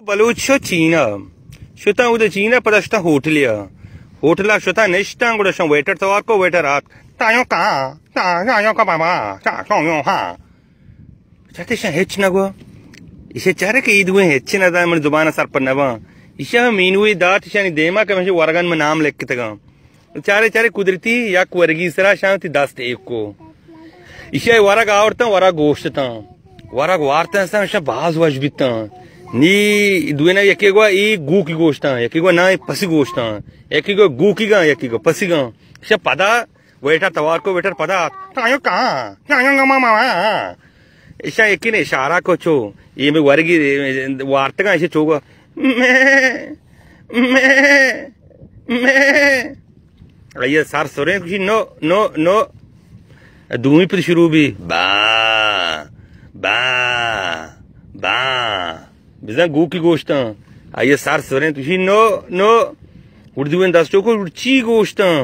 بلوچ شو چینا، شتاں اود چینا، پدا شتاں ہوٹلیا۔ ہوٹلا شتاں نشتاں، گڑا شاں ویٹر توار کو، ویٹر آت، تایوں کا، تایوں کا بابا، چا چایوں ہاں۔ چاتے شاں ہچ نہ گو۔ ایشے چارے کہ ای دوئیں ہچ نہ دان، من زبان سر پر نہ باں۔ ایشاں مینوی دات، ایشانی دیما کہ مشے ورگن میں نام لکھتگاں۔ چارے چارے قدرتی یک ورگی سرا شاں تی دست ایک کو۔ ایشی ورگ آورتاں، ورگ گوشتاں۔ ورگ وارتاں استاں، ایشاں باز وش بیتاں۔ نی دوینا یکی گو ای گوکی گوشتاں، یکی گو نا ای پسی گوشتاں، یکی گو گوکی گاں، یکی گو پسی گاں۔ ایشاں پدا ویٹر توار کو، ویٹر پدا آت۔ تایوں کہاں؟ تایوں گما ماما۔ ایشاں یکی نے اشارہ کو چو، یہ میں ورگی وارتگاں ایشی چوگا۔ میں، میں، میں۔ آئی ء سر سریں کشی، نو، نو، نو۔ دومی پد شروع بی، با، با، با۔ بزاں گوکی گوشتاں۔ آئی ء سر سریں کشی، نو، نو۔ اڑ دویں دست چوکو، اڑ چی گوشتاں؟